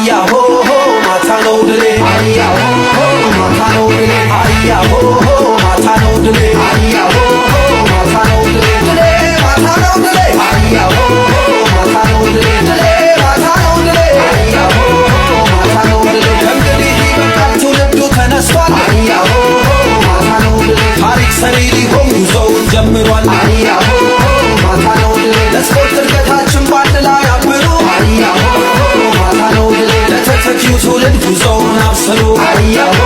አያሆ ማታ ነው ድሌ፣ አያሆ ማታ ነው ድሌ፣ አያሆ ማታ ነው ድሌ፣ አያሆ ማታ ነው ድሌ፣ ድሌ ማታ ነው ድሌ፣ አያሆ ማታ ነው ድሌ፣ ድሌ ማታ ነው ድሌ፣ አያሆ ማታ ነው ድሌ። ከእንግዲህ ይበቃል፣ ትውልዱ ተነስቷል። አያሆ ማታ ነው ድሌ። ታሪክ ሰሪ ሊሆን ጉዞውን ጀምሯል። አያሆ ማታ ነው ድሌ። ለስፖርት እድገታችን በአንድ ላይ አብሩ። አያሆ ማታ ነው ድሌ። ለተተኪው ትውልድ ጉዞውን አብስሩ። አያሆ